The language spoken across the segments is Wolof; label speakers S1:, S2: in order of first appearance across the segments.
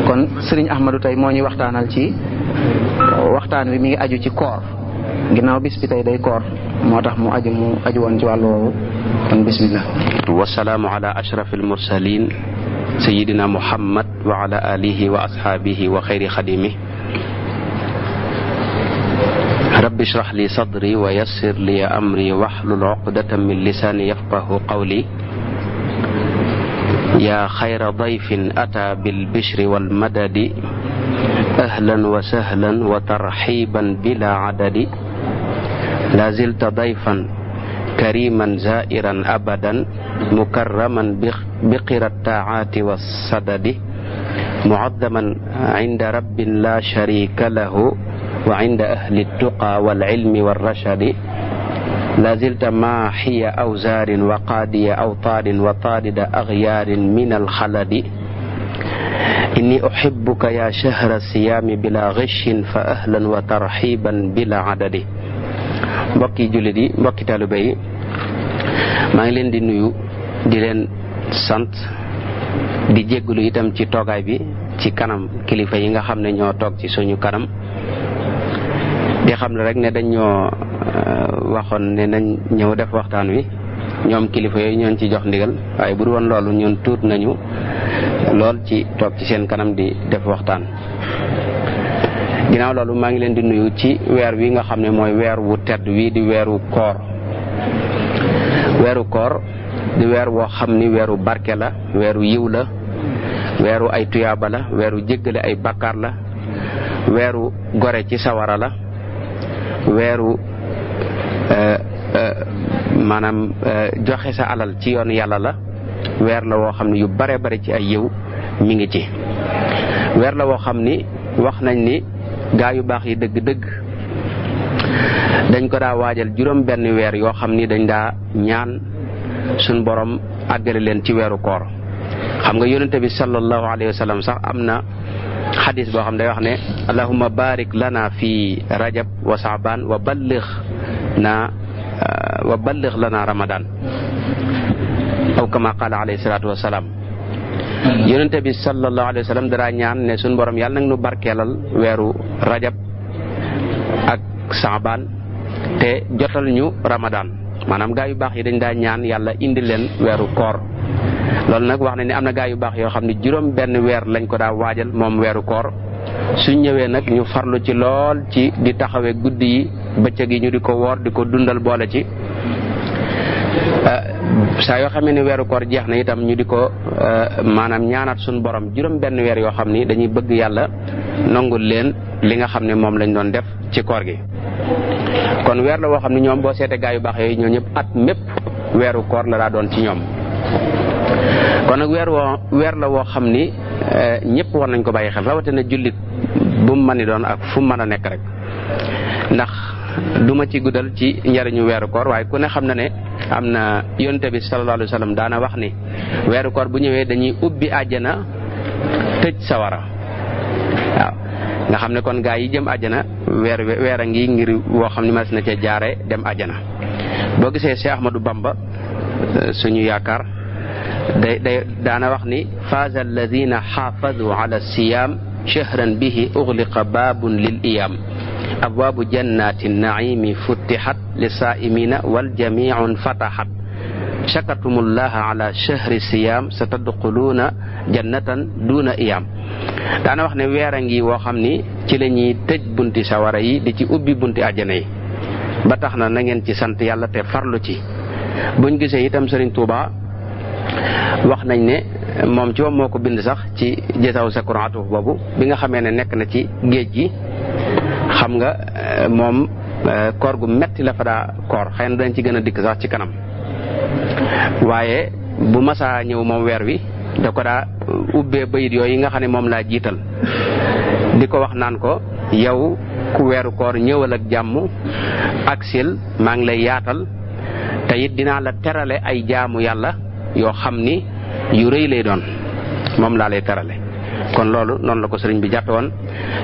S1: kon Serigne Ahmadou tey moo ñuy waxtaanal ci waxtaan wi mi ngi aju ci koor ginnaaw bis bi tey day koor moo tax mu aju woon ci wàllu woowu kon bismillah.
S2: wasalaamu ala ashrafil mursalin sayidina muhammad wa ala alihi wa ashaabihi wa xayri xadimi rabbi shrah li sadri wa yassir li amri wahlul uqdatan min lisani yafqahu qawli ya xayra dayfin ata bil bishri wal madadi ahlan wa sahlan wa tarxiban bila adadi la zilta dayfan kariman zairan abadan mukarraman biqirat taati wassadadi muaddaman inda rabbin la sharika lahu wa inda ahli tuqa wal ilmi wal rashadi la zilta maaxiya awzaarin wa qaadiya awtaadin wa taadida axyaarin min alxaladi inni uhibbuka ya shahra siyaami bila gishin fa ahlan wa tarxiban bila adadi. mbokki jullit yi mbokki taalibe yi maa ngi leen di nuyu di leen sant di jéggulu itam ci toogaay bi ci kanam kilifa yi nga xam ne ñoo toog ci suñu kanam di xam ne rek ne dañ ñoo waxoon ne nañ ñëw def waxtaan wi ñoom kilifa yooyu ñoon ci jox ndigal waaye bu dul woon loolu ñun tuut nañu lool ci toog ci seen kanam di def waxtaan. ginnaaw loolu maa ngi leen di nuyu ci weer wi nga xam ne mooy weer wu tedd wi di weeru koor di weer woo xam ni weeru barke la weeru yiw la weeru ay tuyaaba la weeru jéggale ay bakkaar la weeru gore ci sawara la weeru maanaam joxe sa alal ci yoon yàlla la weer la woo xam ne yu bare bare ci ay yiw mi ngi ci weer la woo xam ni wax nañ ni gaa yu baax yi dëgg-dëgg dañ ko daa waajal juróom benn weer yoo xam ni dañ daa ñaan suñ borom àggale leen ci weeru koor. xam nga yonente bi sallallahu alayhi wa sallam sax am na xadis boo xam day wax ne allahumma barik lana fi rajab wa saaban wa balligh lana ramadan aw kama qala alayhi salatu wasalaam. yonente bi sallallahu alayhi wa sallam dara ñaan ne suñ borom yàlla nag nu barkeelal weeru rajab ak saaban te jotal ñu ramadan maanaam gaa yu baax yi dañ daa ñaan yàlla indi leen weeru koor. loolu nag wax na ni am na gaa yu baax yoo xam ne juróom benn weer lañ ko daa waajal moom weeru koor suñ ñëwee nag ñu farlu ci lool ci di taxawee guddi yi bëccëg yi ñu di ko woor di ko dundal boole ci saa yoo xamee ne weeru koor jeex na itam ñu di ko maanaam ñaanaat suñu borom juróom benn weer yoo xam ni dañuy bëgg yàlla nangul leen li nga xam ne moom lañ doon def ci koor gi. kon weer la woo xam ne ñoom boo seetee gaa yu baax yooyu ñoo ñëpp at mépp weeru koor la daa doon ci ñoom. kon nag weer la woo xam ni ñëpp war nañ ko bàyyi xel rawatina jullit bu mu mën a doon ak fu mu mën a nekk rek ndax duma ci guddal ci njariñu weeru koor waaye ku ne xam na ne am na yonte bi sallallahu alayhi wa sallam daana wax ni weeru koor bu ñëwee dañuy ubbi àjjana tëj sawara waaw nga xam ne kon gaa yi jëm àjjana weer a ngi ngir woo xam ne mas na cee jaare dem àjjana. boo gisee Cheikh Ahmadou Bamba suñu yaakaar day daana wax ni faaza alladina xaafadu ala siyam shahran bihi ughliqa baabun lil iyam abwaabu jannati naimi futtihat li saaimina wal jamiun fatahat shakatumullaha ala shahri siyam sa tadxuluuna jannatan duna iyam. daana wax ne weer a ngi woo xam ni ci la ñuy tëj bunti sawara yi di ci ubbi bunti àjjana yi ba tax na ngeen ci sant yàlla te farlu ci. buñ gisee itam Serigne Touba wax nañ ne moom ci moom moo ko bind sax ci jësaw sa kuraatu boobu bi nga xamee ne nekk na ci géej gi xam nga moom koor gu metti la fa daa koor xëy na dañ ci gën a dikk sax ci kanam waaye bu masaa ñëw moom weer wi da ko daa ubbee bayit yooyu nga xam ne moom laa jiital di ko wax naan ko yow ku weeru koor ñëwal ak jàmm ak sil maa ngi lay yaatal te it dinaa la terale ay jaamu yàlla yoo xam ni yu rëy lay doon moom laa lay terale. kon loolu noonu la ko sëriñ bi jàppe woon.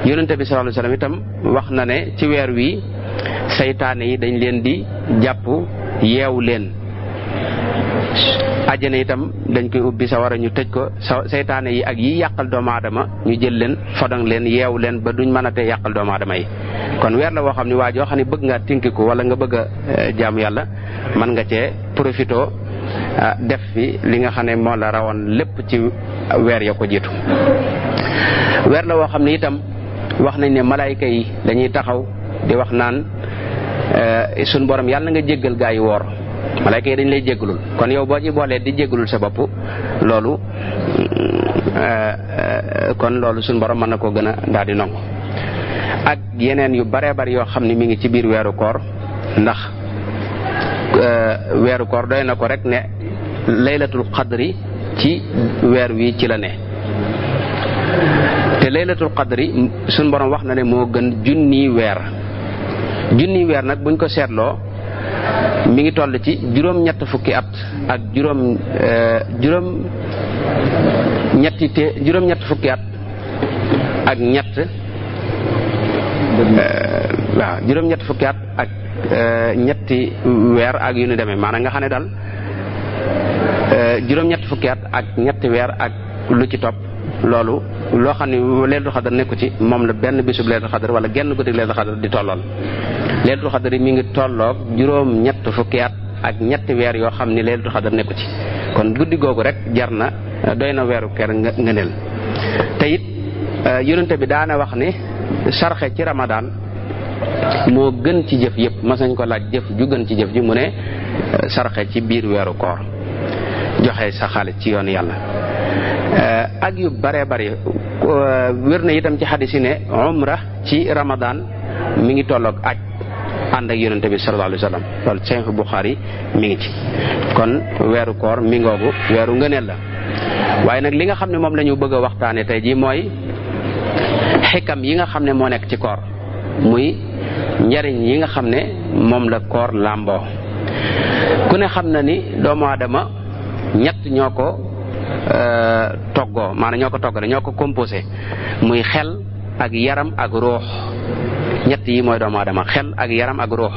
S2: yonente bi sallallahu alayhi wasallam itam wax na ne ci weer wi saytaane yi dañ leen di jàpp yeewu leen àjjana itam dañ koy ubbi sawara ñu tëj ko seytaane yi ak yi yàqal doomu aadama ñu jël leen fodang leen yeew leen ba duñ mën a tee yàqal doomu aadama yi. kon weer la woo xam ne waa joo xam ne bëgg ngaa tinkiku wala nga bëgg a jaamu yàlla mën nga cee profito def fi li nga xam ne moo la rawoon lépp ci weer ya ko jiitu. weer la woo xam ne itam wax nañ ne malaayika yi dañuy taxaw di wax naan suñ borom yàlla nga jéggal gaa yi woor. malaayka yi dañ lay jéggalul kon yow boo ci boolee di jéggalul sa bopp loolu kon loolu suñu borom mën na koo gën a daal di nangu ak yeneen yu baree bari yoo xam ne mi ngi ci biir weeru koor ndax weeru koor doy na ko rek ne laylatul qadri ci weer wi ci la ne te laylatul qadri suñu borom wax na ne moo gën junni weer nag buñ ko seetloo mi ngi toll ci juróom-ñett fukki at ak juróom-ñett fukki at ak ñett waaw juróom-ñett fukki at ak ñetti weer ak yu ni demee maanaam nga xam ne daal juróom-ñett fukki at ak ñetti weer ak lu ci topp loolu loo xam ne leelatul xadar nekku ci moom la benn bisub leelatul xadar wala genn guddi leelatul xadar di tollool leelatul xadar yi mi ngi tolloog juróom-ñett fukki at ak ñetti weer yoo xam ni leelatul xadar nekku ci kon guddi googu rek jar na doy na weeru ker ngëneel te it yonente bi daana wax ni sarxe ci Ramadan moo gën ci jëf yëpp mas nañ ko laaj jëf ju gën ci jëf ji mu ne sarxe ci biir weeru koor joxe sa xaalis ci yoonu yàlla ak yu bare bari wér na itam ci xadis yi ne umra ci Ramadan mi ngi tolloog aj ànd ak yonente bi sallallahu alayhi wa sallam loolu Sahih Bukhari mi ngi ci kon weeru koor mi ngoogu weeru ngëneel la waaye nag li nga xam ne moom la ñu bëgg a waxtaane tey jii mooy xikam yi nga xam ne moo nekk ci koor muy njariñ yi nga xam ne moom la koor làmboo ku ne xam na ni doomu aadama ñett ñoo ko toggoo maanaam ñoo ko toggale ñoo ko composé muy xel ak yaram ak ruux ñett yi mooy doomu aadama xel ak yaram ak ruux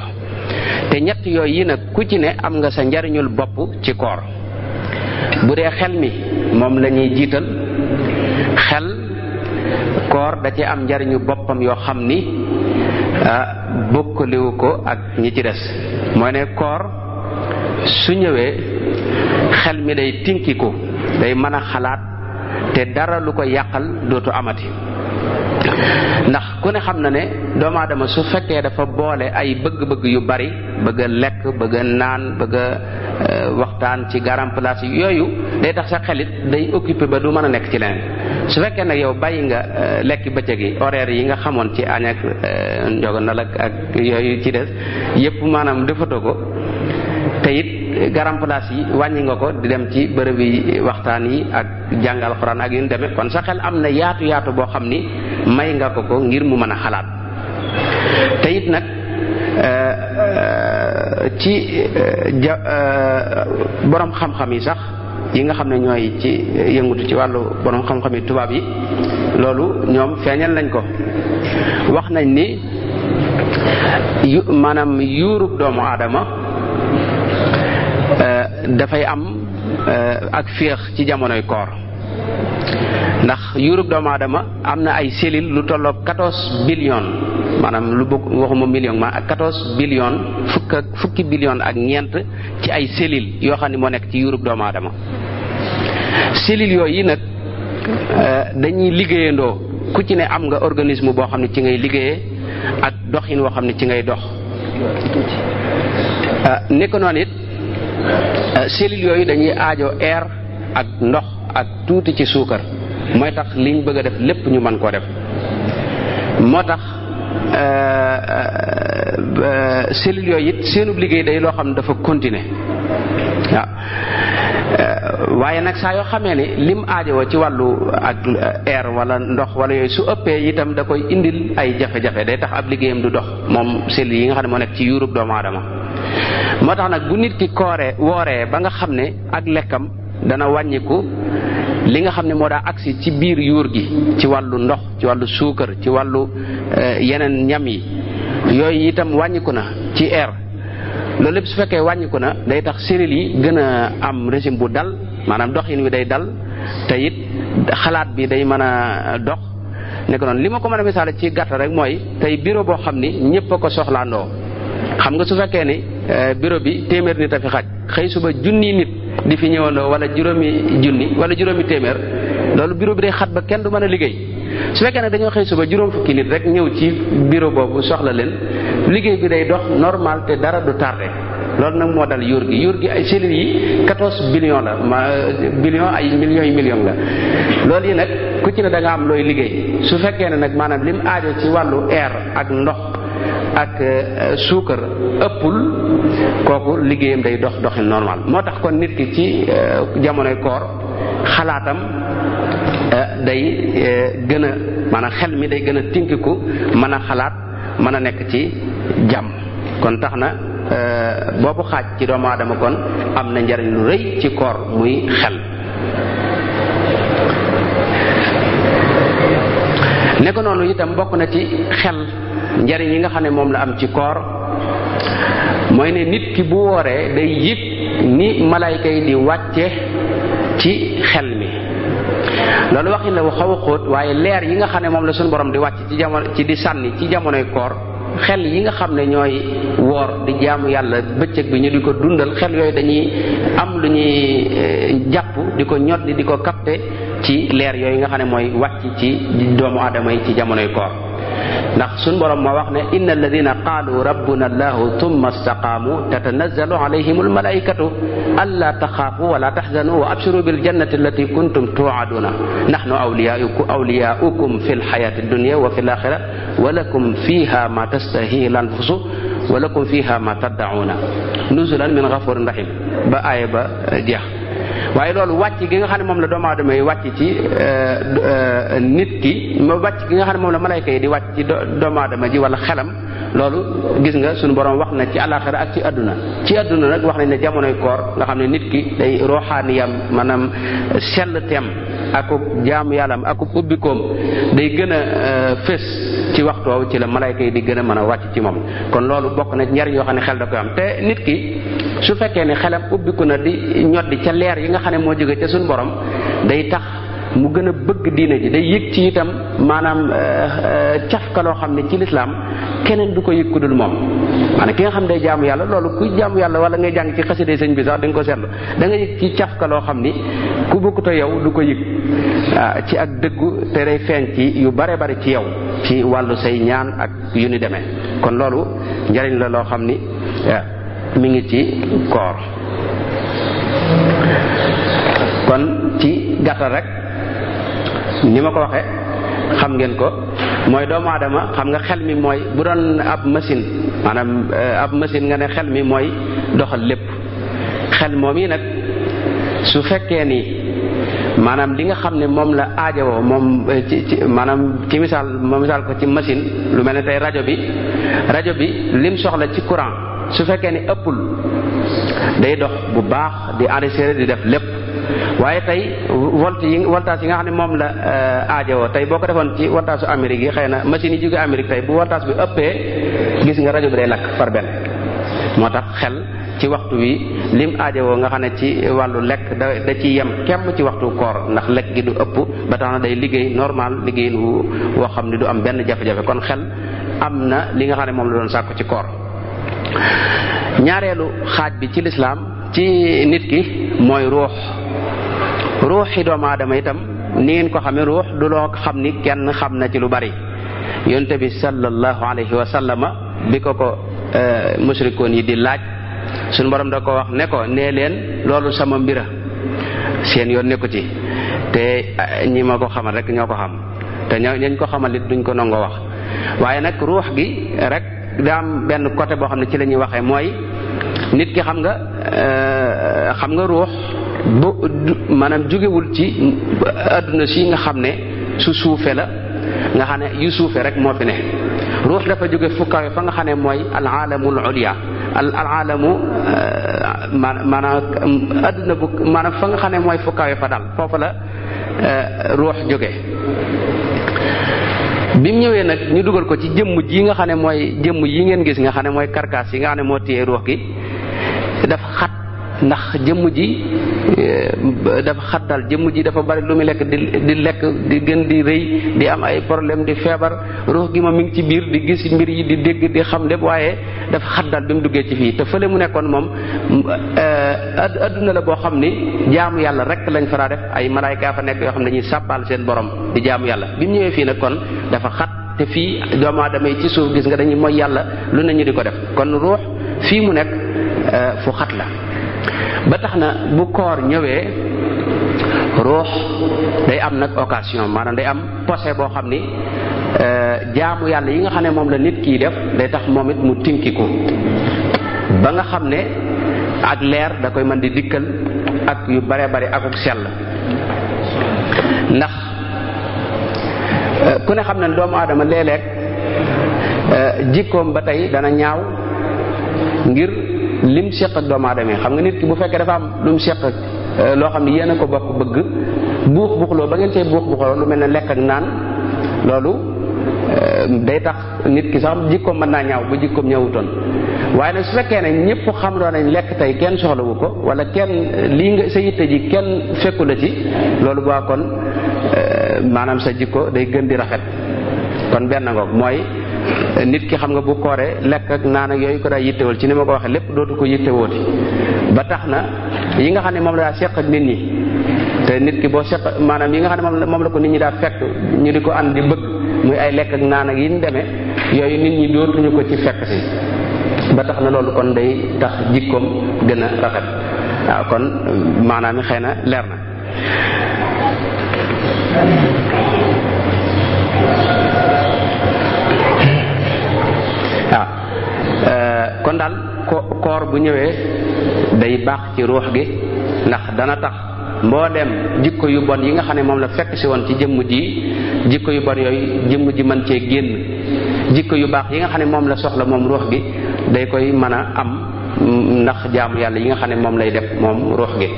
S2: te ñett yooyu yi nag ku ci ne am nga sa njariñul bopp ci koor bu dee xel mi moom la ñuy jiital xel koor da ci am njariñu boppam yoo xam ni bokkaliwu ko ak ñi ci des mooy ne koor su ñëwee xel mi day tinkiku day mën a xalaat te dara lu ko yàqal dootu amati ndax ku ne xam na ne doomu aadama su fekkee dafa boole ay bëgg-bëgg yu bari bëgg a lekk bëgg a naan bëgg a waxtaan ci garam place yooyu day tax sa xelit day occupé ba du mën a nekk ci leneen su fekkee nag yow bàyyi nga lekk bëccëg yi horaire yi nga xamoon ci añ ak njogonal ak yooyu ci des yépp maanaam defatoo ko te it garam place yi wàññi nga ko di dem ci bërëb yi waxtaan yi ak jàng alxuraan ak yu ñu demee kon sa xel am na yaatu boo xam ni may nga ko ngir mu mën a xalaat te it nag ci borom xam-xam yi sax yi nga xam ne ñooy ci yëngutu ci wàllu borom xam-xam yi tubaab yi loolu ñoom feeñal nañ ko wax nañ ni maanaam yuurug doomu aadama dafay am ak féex ci jamonoy koor ndax yuurug doomu aadama am na ay cellules lu tolloog 14 billion maanaam lu bokk waxuma million ma ak 14 billion fukki billion ak ñeent ci ay cellules yoo xam ne moo nekk ci yuurug doomu aadama cellules yooyu nag dañuy liggéeyandoo ku ci ne am nga organisme boo xam ne ci ngay liggéeyee ak doxin woo xam ne ci ngay dox nekk noonu it cellules yooyu dañuy aajo air ak ndox ak tuuti ci suukar mooy tax liñ bëgg a def lépp ñu mën koo def moo tax cellules yooyu it seenub liggéey day loo xam ne dafa continuer waaw waaye nag saa yoo xamee ne lim aajowoo ci wàllu ak air wala ndox wala yooyu su ëppee itam da koy indil ay jafe-jafe day tax ab liggéeyam du dox moom cellules yi nga xam ne moo nekk ci yuurub doomu aadama moo tax nag bu nit ki wooree ba nga xam ne ak lekkam dana wàññiku li nga xam ne moo daa agsi ci biir yuur gi ci wàllu ndox ci wàllu suukar ci wàllu yeneen ñam yi yooyu itam wàññiku na ci air loolu lépp su fekkee wàññiku na day tax cellules yi gën a am régime bu dal maanaam doxin wi day dal te it xalaat bi day mën a dox nekk noonu. li ma ko mën a misaale ci gàttal rek mooy tey bureau boo xam ni ñëpp a ko soxlaandoo xam nga su fekkee ni bureau bi téeméer nit a fi xaj xëy suba junni nit di fi ñëwandoo wala juróomi junni wala juróomi téeméer loolu bureau bi day xat ba kenn du mën a liggéey. su fekkee ne dañoo xëy suba juróom fukki nit rek ñëw ci bureau boobu soxla leen liggéey bi day dox normal te dara du tardé. loolu nag moo dal yuur gi ay cellules yi 14 billions la billions ay millions yi millions la loolu yi nag ku ci ne da nga am looy liggéey su fekkee ne nag maanaam lim aajo ci wàllu air ak ndox ak suukar ëppul kooku liggéeyam day doxin normal. moo tax kon nit ki ci jamonoy koor xalaatam day gën a maanaam xel mi day gën a tinkiku mën a xalaat mën a nekk ci jàmm. kon tax na boobu xaaj ci doomu aadama kon am na njariñ lu rëy ci koor muy xel. ne ko noonu itam bokk na ci xel njariñ yi nga xam ne moom la am ci koor mooy ne nit ki bu wooree day yëg ni malayka yi di wàcce ci xel mi. loolu waxin la bu xaw a xóot waaye leer yi nga xam ne moom la suñu borom di wàcc ci jamono ci di sànni ci jamonoy koor xel yi nga xam ne ñooy woor di jaamu yàlla bëccëg bi ñu di ko dundal xel yooyu dañuy am lu ñuy jàpp di ko ñoddi di ko capté ci leer yooyu nga xam ne mooy wàcc ci doomu aadama yi ci jamonoy koor. ndax suñu borom moo wax ne inna alladina qaalu rabbuna allahu thumma istaqaamu tatanazzalu alayhim almalaikatu alla taxaafu wala taxzanu wa abshiru biljannati allati kuntum tuaduna nahnu awliyaukum fi lxayati dunya wa fi laxira wa lakum fiha ma tastahihi lanfusu wa lakum fiha ma taddauna nuzulan min gafurin rahim ba aaya ba jeex. waaye loolu wàcc gi nga xam ne moom la doomu aadama yi wàcc ci nit ki wàcc gi nga xam ne moom la malayka yi di wàcc ci doomu aadama ji wala xelam loolu gis nga suñu borom wax na ci àllaaxira ak ci àdduna nag wax nañ ne jamonoy koor nga xam ne nit ki day roxaaniyam maanaam sell tem akub jaamu yàllam akub ubbikoom day gën a fés ci waxtu woowu ci la malayka yi di gën a mën a wàcc ci moom. kon loolu bokk na njariñ yoo xam ne xel da koy am te nit ki su fekkee ne xelam ubbiku na di ñoddi ca leer yi nga xam ne moo jóge ca suñu borom day tax mu gën a bëgg diine ji day yëg ci itam maanaam cafka loo xam ne ci lislaam keneen du ko yëg ku dul moom. maanaam ki nga xam day jaamu yàlla loolu kuy jaamu yàlla wala ngay jàng ci xasida sëñ bi sax da nga ko seetlu da nga yëg ci cafka loo xam ni ku bokkut a yow du ko yëg ci ak dëggu te day feeñ ci yu bare bari ci yow ci wàllu say ñaan ak yu ni demee. kon loolu njariñ la loo xam ni mi ngi ci koor. kon ci gàttal rek ni ma ko waxee xam ngeen ko mooy doomu aadama xam nga xel mi mooy bu doon ab machine maanaam ab machine nga ne xel mi mooy doxal lépp. xel moom yi nag su fekkee ni maanaam li nga xam ne moom la aajowoo moom maanaam ci misaal ma misaal ko ci machine lu mel ne tey rajo bi lim soxla ci courant su fekkee ni ëppul day dox bu baax di enregistrer di def lépp. waaye tey voltage yi nga xam ne moom la aajowoo tey boo ko defoon ci voltage su Amérique yi xëy na machine yi jóge Amérique tey bu voltage bi ëppee gis nga rajo bi day lakk par benn. moo tax xel ci waxtu wi lim aajowoo nga xam ne ci wàllu lekk da ci yem kemm ci waxtu koor ndax lekk gi du ëpp ba tax na day liggéey normal liggéey woo xam ne du am benn jafe-jafe. kon xel am na li nga xam ne moom la doon sàkku ci koor. ñaareelu xaaj bi ci lislaam ci nit ki mooy ruuxi doomu aadama itam ni ngeen ko xamee ruux du loo xam ni kenn xam na ci lu bari. yonent bi sallallahu alayhi wa sallama bi ko musrikoon yi di laaj suñu borom da ko wax ne ko nee leen loolu sama mbira seen yoon nekku ci te ñi ma ko xamal rek ñoo ko xam te ñañ ko xamal it duñ ko nangoo wax. waaye nag ruux gi rek daa am benn côté boo xam ne ci la ñuy waxee mooy nit ki xam nga ruux bu maanaam jógewul ci adduna si nga xam ne su suufe la nga xam ne yu suufe rek moo fi ne. ruux dafa jóge fu kawe fa nga xam ne mooy al alamul ulia al alamu maanaam adduna bu maanaam fa nga xam ne mooy fu kawe fa dal foofu la ruux jóge. bi mu ñëwee nag ñu dugal ko ci jëmm ji nga xam ne mooy jëmm yi ngeen gis nga xam ne mooy karkaas yi nga xam ne moo téye ruux gi dafa xat ndax jëmm ji dafa xat daal jëmm ji dafa bari lu muy lekk di lekk di gën di rëy di am ay problème di feebar ruux gi ma mi ngi ci biir di gis mbir yi di dégg di xam lépp waaye dafa xat daal bi mu duggee ci fii te fële mu nekkoon moom adduna la boo xam ni jaamu yàlla rek lañ fara def ay malaayka fa nekk yoo xam ne dañuy sàbbaal seen borom di jaamu yàlla bi mu ñëwee fii nag kon dafa xat te fii doomu aadama yi ci suuf gis nga dañuy mooy yàlla lu ne ñu di ko def kon ruux fii mu nekk fu xat la ba tax na bu koor ñëwee ruux day am nag occasion maanaam day am posé boo xam ni jaamu yàlla yi nga xam ne moom la nit kii def day tax moom it mu tinkiku ba nga xam ne ak leer da koy mën di dikkal ak yu bare bare akuk sell ndax ku ne xam ne doomu aadama léeg-léeg jikkoom ba tey dana ñaaw ngir lim seq ak doomu aadama yi xam nga nit ki bu fekkee dafa am lu mu seq loo xam ne yéen a ko bokk bëgg buux buuxloo ba ngeen cee buux buuxloo lu mel ne lekk ak naan loolu day tax nit ki sax jikkoom mën naa ñaaw ba jikkoom ñëwutoon waaye nag su fekkee ne ñëpp xam loo nañ lekk tey kenn soxlawu ko wala kenn lii nga sa yitte ji kenn fekku la ci loolu boo kon maanaam sa jikko day gën di rafet kon benn ngoog mooy nit ki xam nga bu kooree lekk ak naan ak yooyu ko daa yittewal ci ni ma ko waxee lépp dootu ko yittewooti ba tax na yi nga xam ne moom la daa seq ak nit ñi te nit ki boo seq maanaam yi nga xam ne moom la ko nit ñi daa fekk ñu di ko ànd di bëgg muy ay lekk ak naan ak yi ñu demee yooyu nit ñi dootuñu ko ci fekk si ba tax na loolu kon day tax jikkoom gën a rafet waaw kon maanaam xëy na leer na waaw kon daal koor bu ñëwee day baax ci ruux gi ndax dana tax mboolem jikko yu bon yi nga xam ne moom la fekk si woon ci jëmm ji jikko yu bon yooyu jëmm ji mën cee génn jikko yu baax yi nga xam ne moom la soxla moom ruux gi day koy mën a am ndax jaamu yàlla yi nga xam ne moom lay def moom ruux gi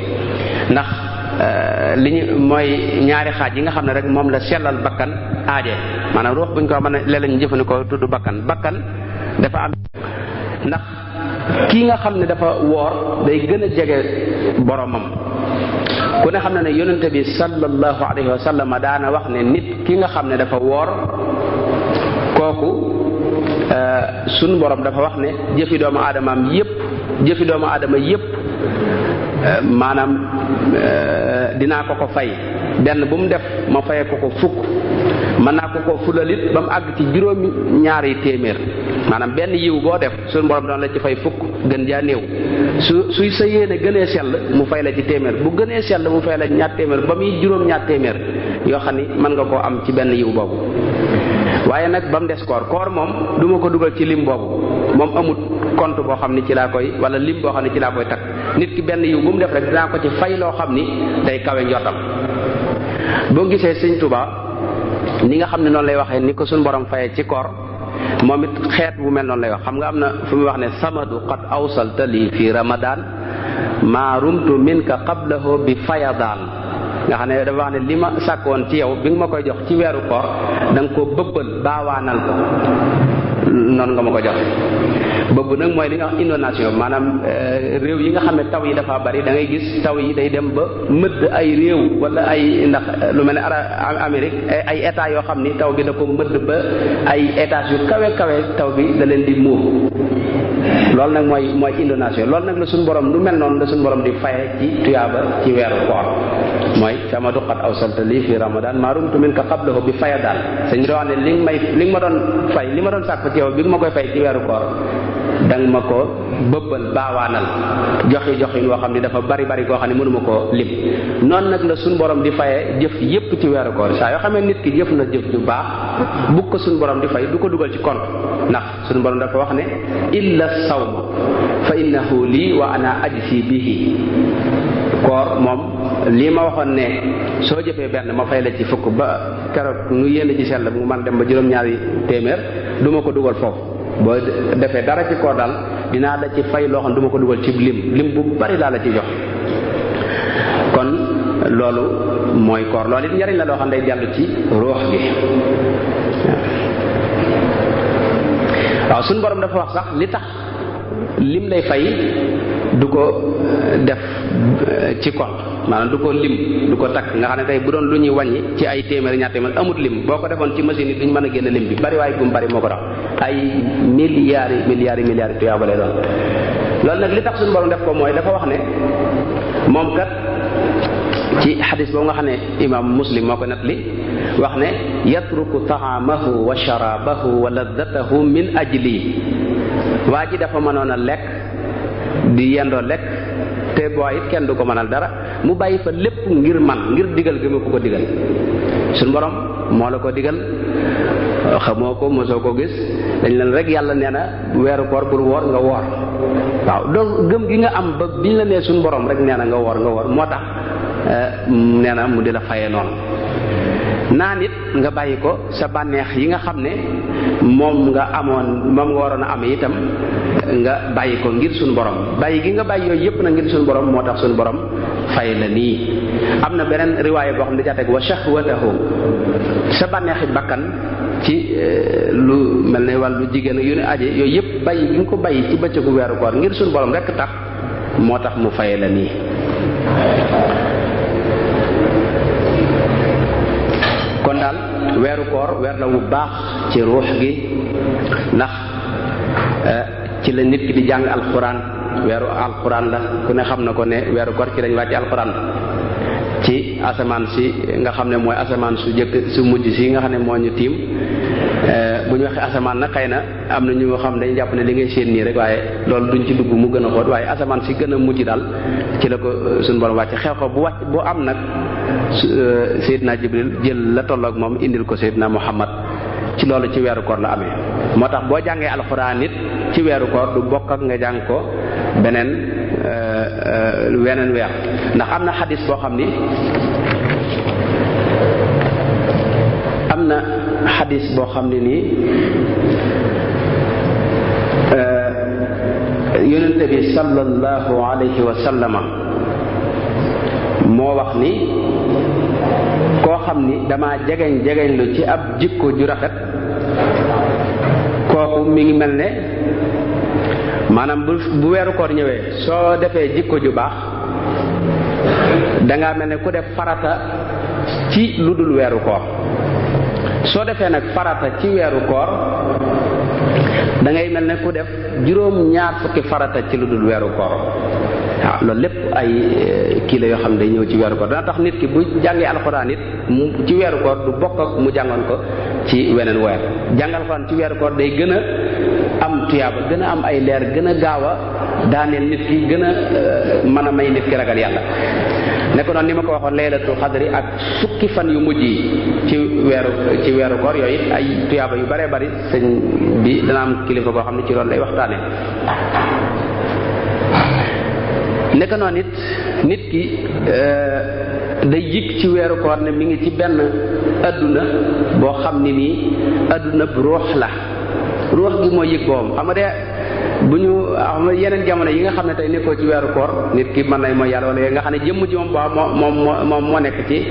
S2: ndax li ñu mooy ñaari xaaj yi nga xam ne rek moom la sellal bakkan aaje maanaam ruux buñ ko mën a léeg-léeg ñu jëfandikoo tudd bakkan dafa am ndax kii nga xam ne dafa woor day gën a jege boromam ku ne xam ne ne yonente bi sallallahu alayhi wa sallam daana wax ne nit ki nga xam ne dafa woor kooku sunu borom dafa wax ne jëfi doomu aadama yépp maanaam dinaa ko fay benn bu mu def ma faye ko fukk mën naa ko fulalit ba mu àgg ci juróomi ñaari téeméer maanaam benn yiw boo def suñu borom doon la ci fay fukk gën jaa néew suy sa yéene gënee sell mu fay la ci téeméer bu gënee sell mu fay la ñaar téeméer ba muy juróom ñaar téeméer yoo xam ni mën nga koo am ci benn yiw boobu waaye nag ba mu des koor moom du ma ko dugal ci lim boobu moom amut compte boo xam ni ci laa koy wala lim boo xam ni ci laa koy takk nit ki benn yiw bu mu def rek dinaa ko ci fay loo xam ni day kawe njottam boo gisee Sëñ Tuubaa ni nga xam ne noonu lay waxee ni ko suñu borom fayee ci koor moom it xeet bu mel noonu lay wax xam nga am na fu muy wax ne samadu qad awsalta lii fi ramadan maa rumtu minka qablahu bi fayadaan nga xam ne dafa wax ne li ma sàkkoon ci yow bi nga ma koy jox ci weeru koor da nga ko bëbbal baawaanal ko noonu nga ma ko jox bëbb nag mooy li nga wax inondation maanaam réew yi nga xam ne taw yi dafa bari da ngay gis taw yi day dem ba mëdd ay réew wala ay ndax lu mel ne Amérique ay état yoo xam ni taw bi da ko mëdd ba ay états yu kawe taw bi da leen di muur loolu nag mooy inondation loolu nag la suñu borom lu mel noonu la suñu borom di faye ci tuyaaba ci weeru koor mooy sama duqat awsalta lii fi ramadan maa rumtu minka qablahu bi faya daal sëñ bi wax ne li nga ma doon fay li ma doon sàkk ci yow bi nga ma koy fay ci weeru koor danga ma ko bëbbal baawaanal joxin woo xam ne dafa bari koo xam ne mënuma koo lim noonu nag la suñu borom di fayee jëf yépp ci weeru koor saa yoo xamee nit ki jëf na jëf ju baax bu ko suñu borom di fay du ko dugal ci compte ndax suñu borom dafa wax ne illa sawma fa innahu lii wa ana ajzi bihi koor moom lii ma waxoon ne soo jëfee benn ma fay la ci fukk ba keroog nu yénn ci sell mu man dem ba juróom-ñaari téeméer du ma ko dugal foofu boo defee dara ci koor daal dinaa la ci fay loo xam ne du ma ko dugal ci lim bu bari laa la ci jox kon loolu mooy koor loolu it njariñ la loo xam ne day dellu ci ruux gi waaw suñu borom dafa wax sax li tax lim lay fay du ko def ci compte maanaam du ko lim du ko takk nga xam ne tey bu doon lu ñuy wàññi ci ay téeméeri ñaar téeméer amut lim boo ko defoon ci machine yi duñ mën a génn lim bi bari waaye bu mu bari moo ko tax ay milliards tuyaaba lay doon. loolu nag li tax suñu borom def ko mooy dafa wax ne moom kat ci xadis boobu nga xam ne imam Muslim moo ko nettali wax ne yatruku taamahu wa sharabahu wa laddatahu min ajli waa ji dafa mënoon a lekk di yendoo lekk te boo it kenn du ko mënal dara mu bàyyi fa lépp ngir man ngir digal gi ma ko digal suñu borom moo la ko digal xamoo ko mosoo ko gis dañ leen rek yàlla nee na weeru koor bul woor nga woor waaw donc gëm gi nga am ba biñ la nee suñu borom rek nee na nga woor moo tax nee na mu di la fayee noonu naa nit nga bàyyi ko sa bànneex yi nga xam ne moom nga waroon a am itam nga bàyyi ko ngir suñu borom bàyyi gi nga bàyyi yooyu yëpp na ngir suñu borom moo tax suñu borom fay la nii. am na beneen riwaaya boo xam ne da caa teg wa shahwatahu sa bànneexi bakkan ci lu mel ne wàllu jigéen yu ne aje yooyu yëpp bàyyi gi nga ko bàyyi ci bëccëgu weeru koor ngir suñu borom rek tax moo tax mu fay la nii. kon daal weeru koor weer la wu baax ci ruux gi ndax ci la nit ki di jàng alxuraan weeru alxuraan la ku ne xam na ko ne weeru koor ci lañ wàcc alxuraan ci asamaan si nga xam ne mooy asamaan su jëkk su mujj si nga xam ne moo ñu tiim bu ñu waxee asamaan nag xëy na am na ñu xam dañu jàpp ne li ngay séen nii rek waaye loolu duñ ci dugg mu gën a xóot waaye asamaan si gën a mujj daal ci la ko suñu borom wàcc xew bu wàcc bu am nag Seydina Jibril jël la tolloog moom indil ko Seydina Muhammad ci loolu ci weeru koor la amee moo tax boo jàngee alxuraan nit ci weeru koor du bokk ak nga jàng ko weneen weer ndax am na xadis boo xam ni nii yonente bi sallallahu alayhi wa sallama moo wax ni koo xam ni dama jegeñ lu ci ab jikko ju rafet kooku mi ngi mel ne maanaam bu weeru koor ñëwee soo defee jikko ju baax dangaa mel ne ku def farata ci lu dul weeru koor soo defee nag farata ci weeru koor da ngay mel ne ku def juróom-ñaar fukki farata ci lu dul weeru koor waaw loolu lépp ay kii la yoo xam ne day ñëw ci weeru koor dana tax nit ki bu jàngee alxuraan it mu ci weeru koor du bokk ak mu jàngoon ko ci weneen weer jàng alxuraan ci weeru koor day gën a am tuyaaba gën a am ay leer gën a gaaw a daaneel nit ki gën a mën a may nit ki ragal yàlla nekk noonu ni ma ko waxoon laylatul xadri ak fukki fan yu mujj yi ci weeru koor yooyu it ay tuyaaba yu baree bari sëñ bi dana am kilifa koo xam ne ci loolu lay waxtaane nekk noonu it nit ki day yëg ci weeru koor ne mi ngi ci benn adduna boo xam ni nii adduna bu ruux la ruux gi mooy yëg boom xam nga de bu ñu xam yeneen jamono yi nga xam ne tey nekkoo ci weeru koor nit ki mën nay mooy yàlla wala nga xam ne jëmm ji moom moo nekk ci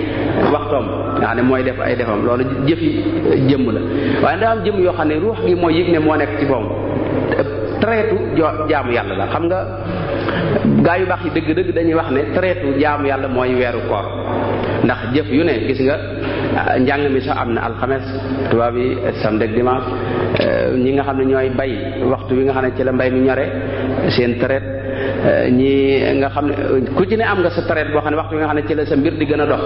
S2: waxtoom nga xam ne mooy def ay defam loolu jëfi jëmm la waaye daa am jëmm yoo xam ne ruux gi mooy yëg ne moo nekk ci boom traite jaamu yàlla la xam nga gaa yu baax yi dëgg-dëgg dañuy wax ne traite jaamu yàlla mooy weeru koor ndax jëf yu ne gis nga njàng mi sax am na alxames tubaab yi samedi ak dimanche ñi nga xam ne ñooy bay waxtu wi nga xam ne ci la mbay mi ñore seen traite ñi nga xam ne ku ci ne am nga sa traite boo xam ne waxtu wi nga xam ne ci la sa mbir di gën a dox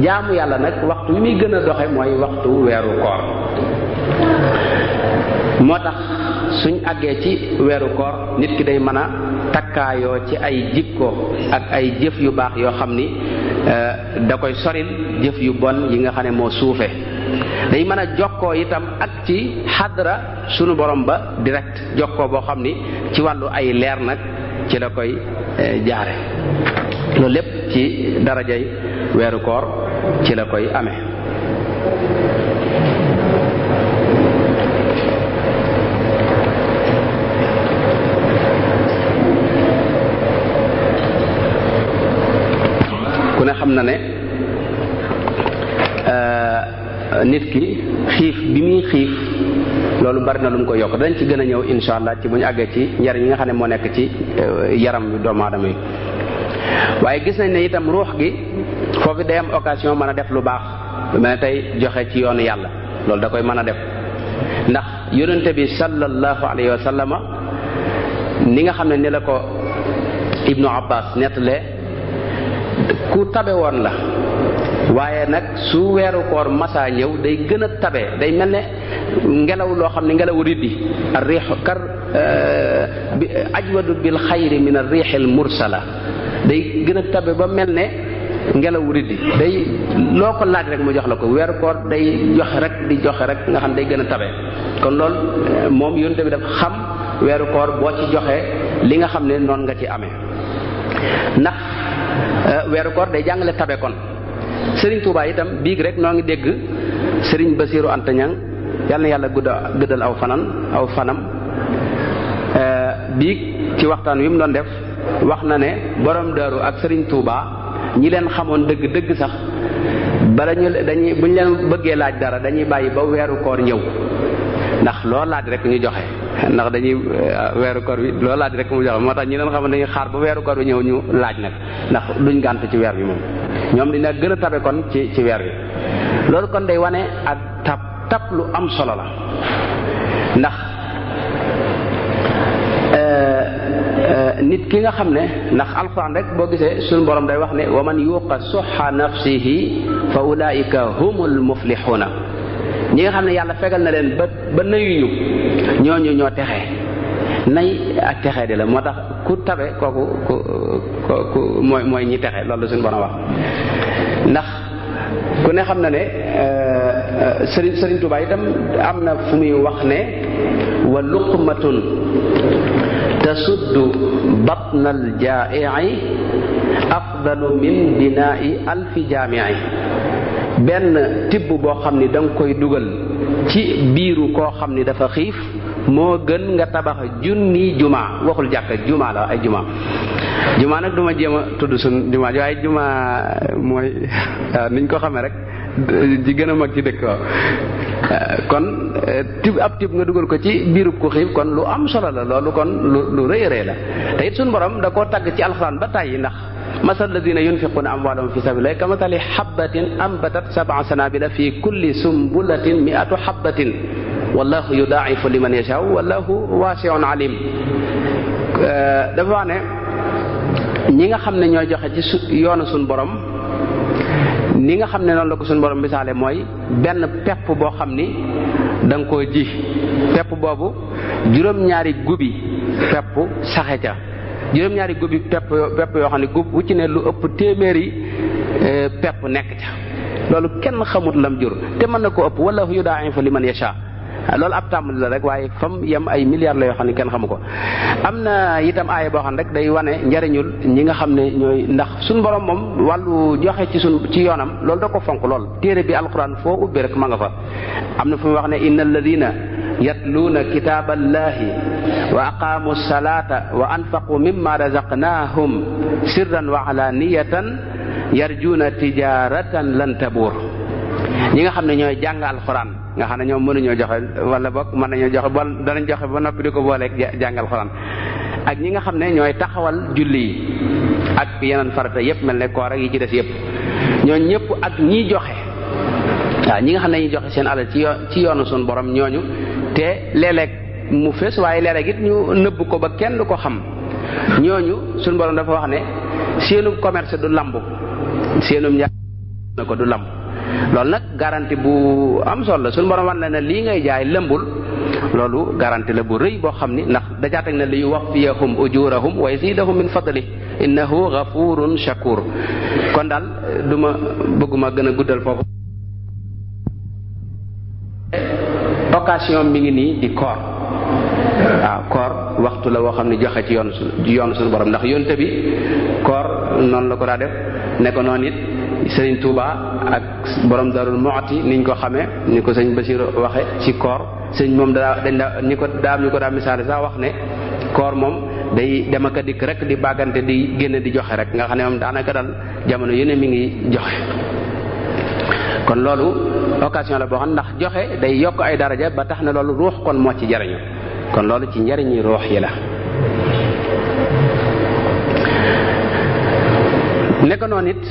S2: jaamu yàlla nag waxtu wi muy gën a doxe mooy waxtu weeru koor moo tax suñ àggee ci weeru koor nit ki day mën a takkaayoo ci ay jikko ak ay jëf yu baax yoo xam ni da koy soril jëf yu bon yi nga xam ne moo suufe day mën a jokkoo itam ak ci xadra sunu borom ba direct jokkoo boo xam ni ci wàllu ay leer nag ci la koy jaare loolu lépp ci darajay weeru koor ci la koy amee ku ne xam na ne nit ki xiif bi muy xiif loolu bari na lu mu ko yokk dañ ci gën a ñëw insha allah ci bu ñu àggee ci njariñ yi nga xam ne moo nekk ci yaram bi doomu aadama yi. waaye gis nañ ne itam ruux gi foofu day am occasion mën a def lu baax lu mel ne tey joxe ci yoonu yàlla loolu da koy mën a def ndax yonente bi sallallahu alayhi wa sallama ni nga xam ne ni la ko Ibnu Abbas nettalee ku tabe woon la waaye nag su weeru koor masaa ñëw day gën a tabe day mel ne ngelaw loo xam ne ngelaw riddi ar riix kar ajwadu bil xayri min ar riixil mursala day gën a tabe ba mel ne ngelaw riddi day loo ko laaj rek mu jox la ko weeru koor day joxe rek di joxe rek nga xam day gën a tabe kon loolu moom yonent bi dafa xam weeru koor boo ci joxe li nga xam ne noonu nga ci amee ndax weeru koor day jàngale tabe kon Serigne Touba itam biig rek noo ngi dégg Serigne Bassirou Anta Niang yal na yàlla guddal aw fanam biig ci waxtaan wi mu doon def wax na ne borom daaru ak Serigne Touba ñi leen xamoon dëgg sax bala buñ leen bëggee laaj dara dañuy bàyyi ba weeru koor ñëw ndax loo laaj rek ñu joxe ndax dañuy weeru koor wi loo laaj rek mu joxe moo tax ñi leen xamoon dañuy xaar ba weeru koor wi ñëw ñu laaj nag ndax duñ gànt ci weer bi moom ñoom dina gën a tabe kon ci weer wi loolu kon day wane ak tab lu am solo la ndax nit ki nga xam ne ndax alxuraan rek boo gisee suñu borom day wax ne wa man yuqa suxa nafsihi fa ulaika humul muflixuuna ñi nga xam ne yàlla fegal na leen ba nayuñu ñooñu ñoo texe nay ak texe di la moo tax ku tabe kooku mooy ñi texe loolu la suñu borom wax ndax ku ne xam na ne Sëriñ Tuubaa itam am na fu muy wax ne wa luqmatun tasuddu batnal jaa'i afdalu min binaa'i alfi jaami'i benn tibb boo xam ni da nga koy dugal ci biiru koo xam ni dafa xiif moo gën nga tabax junni jumaa waxul jàkka jumaa la ay jumaa nag duma jéem a tudd suñ jumaa waaye jumaa mooy niñ ko xamee rek ji gën a mag ci dëkk waaw kon ab tib nga dugal ko ci biirub ku xiif kon lu am solo la loolu kon lu rëy rëy la te it suñu borom da koo tagg ci alxuraan ba tàyyi ndax masal ladina yunfiquna amwalahum fi sabilillahi kamathali habbatin ambatat sab'a sanabila fi kulli sumbulatin mi'atu habbatin wallahu yudaa'ifu liman yasha'u wallahu wasi'un alim dafa wax ne ñi nga xam ne ñooy joxe ci yoonu suñu borom ni nga xam ne noonu la ko suñu borom misaale mooy benn pepp boo xam ni da nga koo ji pepp boobu juróom-ñaari gubi pepp saxe ca juróom-ñaari gubi pepp yoo xam ne gub wu ci ne lu ëpp téeméeri pepp nekk ca loolu kenn xamut lam jur te mën na ko ëpp wallahu yudaa'ifu liman yasha loolu ab tàmbali la rek waaye fam yem ay milliards la yoo xam ne kenn xamu ko am na itam aaya boo xam ne rek day wane njariñul ñi nga xam ne ñooy ndax suñu borom moom wàllu joxe ci yoonam loolu da ko fonk lool téere bi alquran foo ubbi rek ma nga fa am na fu mu wax ne inna alladina yatluuna kitaaballahi wa aqaamu salata wa anfaqu mimma razaqnahum sirran wa alaniyatan yarjuuna tijaratan lan tabuur ñi nga xam ne ñooy jàng alquran nga xam ne ñoom mënuñoo joxe wala boog mën nañoo joxe ba danañ joxe ba noppi di ko booleeg jàng alquran ak ñi nga xam ne ñooy taxawal julli yi ak yeneen farata yépp mel ne koor ak yi ci des yépp ñooñu ñëpp ak ñiy joxe waaw ñi nga xam ne ñuy joxe seen alal ci yoonu suñu borom ñooñu te léeg-léeg mu fees waaye léeg-léeg it ñu nëbb ko ba kenn du ko xam ñooñu suñu borom dafa wax ne seenum commerce du lamb seenum njaay na ko du lamb loolu nag garantie bu am solo la suñu borom wan la ne lii ngay jaay lëmbul loolu garantie la bu rëy boo xam ni ndax dajaa teg na li yuwaffiyahum ujurahum wa yazidahum min fadli innahu ghafurun shakur kon daal bëgguma gën a guddal foofu occasion mi ngi nii di koor waaw koor waxtu la woo xam ne joxe ci yoonu suñu borom ndax yonte bi koor noonu la ko daa def ne ko noonu it Sëriñ Touba ak borom Darul Mu'ti niñ ko xamee ni ko sëñ Basiru waxe ci koor sëñ moom ñu ko daa misaale sax wax ne koor moom day dem ak a dikk rek di bàggante di génn di joxe rek nga xam ne moom daanaka dal jamono yéne mi ngi joxe kon loolu occasion la boo xam ndax joxe day yokk ay daraja ba tax na loolu ruux kon moo ci jariñu kon loolu ci njariñi ruux yi la. nekk noonu it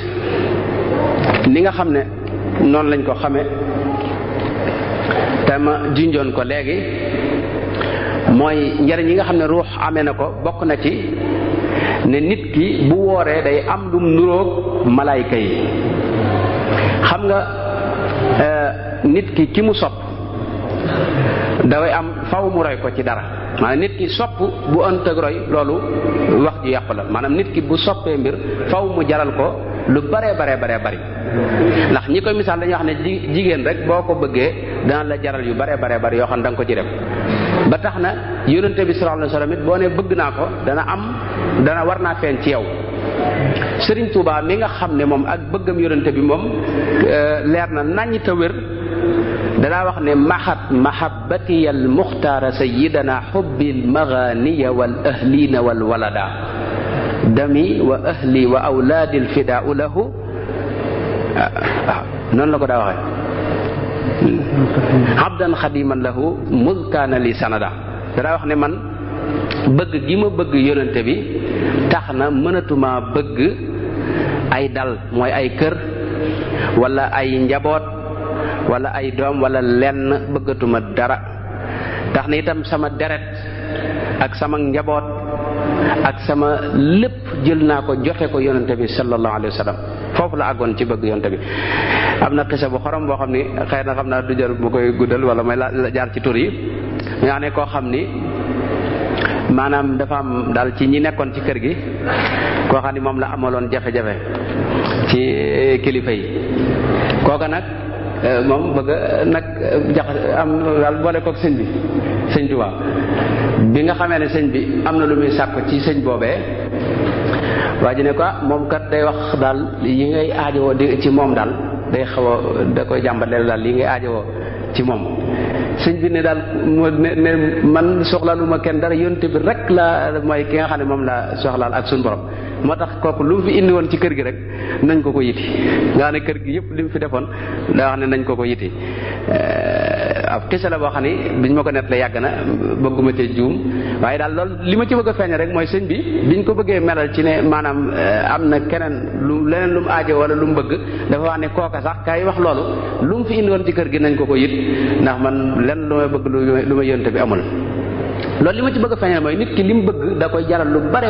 S2: ni nga xam ne noonu lañ ko xame te ma junjoon ko léegi mooy njariñ yi nga xam ne ruux amee na ko bokk na ci ne nit ki bu wooree day am lum nuroog malaayka yi. xam nga nit ki mu sopp daway am faw mu roy ko ci dara maanaam nit ki sopp bu ënt ak roy loolu wax ju yàqu la maanaam nit ki bu soppee mbir faw mu jaral ko lu bare bari ndax ñi koy misaal dañuy wax ne jigéen rek boo ko bëggee dana la jaral yu bare bari yoo xam ne da nga ko ci def ba tax na yonente bi sallallahu alayhi wasallam it boo ne bëgg naa ko dana war naa feeñ ci yow. Sëriñ Tuubaa mi nga xam ne moom ak bëggam yonente bi moom leer na naññ te wér danaa wax ne maxat mahabbati al muxtaara sayidana xubbil maganiya wal ahlina wal walada dami wa ahli wa awlaadi al fidaau lahu noonu la ko daa waxee abdan xadiman lahu mud kaana li sanada danaa wax ne man bëgg gi ma bëgg yonente bi tax na mënatuma bëgg ay dal mooy ay kër wala ay njaboot wala ay doom wala lenn bëggatuma dara tax na itam sama deret ak sama njaboot ak sama lépp jël naa ko joxe ko yonente bi sallallahu alayhi wa sallam foofu la àggoon ci bëgg yonente bi. am na xisa bu xorom boo xam ni xëy na xam naa du jar mu koy guddal wala may la jaar ci tur yi nga ne koo xam ni maanaam dafa am daal ci ñi nekkoon ci kër gi koo xam ni moom la amaloon jafe-jafe ci kilifa yi kooka nag moom bëgg nag am daal boole koog sëñ bi sëñ Tuubaa bi nga xamee ne sëñ bi am na lu muy sàkk ci sëñ boobee waa ji ne ko moom kat day wax daal yi ngay aajowoo di ci moom daal day xaw a da koy jàmbateel daal yi ngay aajowoo ci moom sëñ bi ne daal ne man soxlaaluma kenn dara yonte bi rek la mooy ki nga xam ne moom la soxlaal ak suñu borom moo tax kooku lu mu fi indi woon ci kër gi rek nañ ko yiti nga xam ne kër gi yëpp li mu fi defoon daa wax ne nañ ko yiti ab kese la boo xam ne biñ ma ko nettalee yàgg na bëgguma cee juum waaye daal loolu li ma ci bëgg a feeñal rek mooy sëñ bi biñ ko bëggee melal ci ne maanaam am na keneen leneen lu mu aajo wala lu mu bëgg dafa wax ne kooka sax kay wax loolu lu mu fi indi woon ci kër gi nañ ko yit ndax man lenn lu may bëgg lu ma yonte bi amul. loolu li ma ci bëgg a feeñal mooy nit ki li mu bëgg da koy jaral lu bare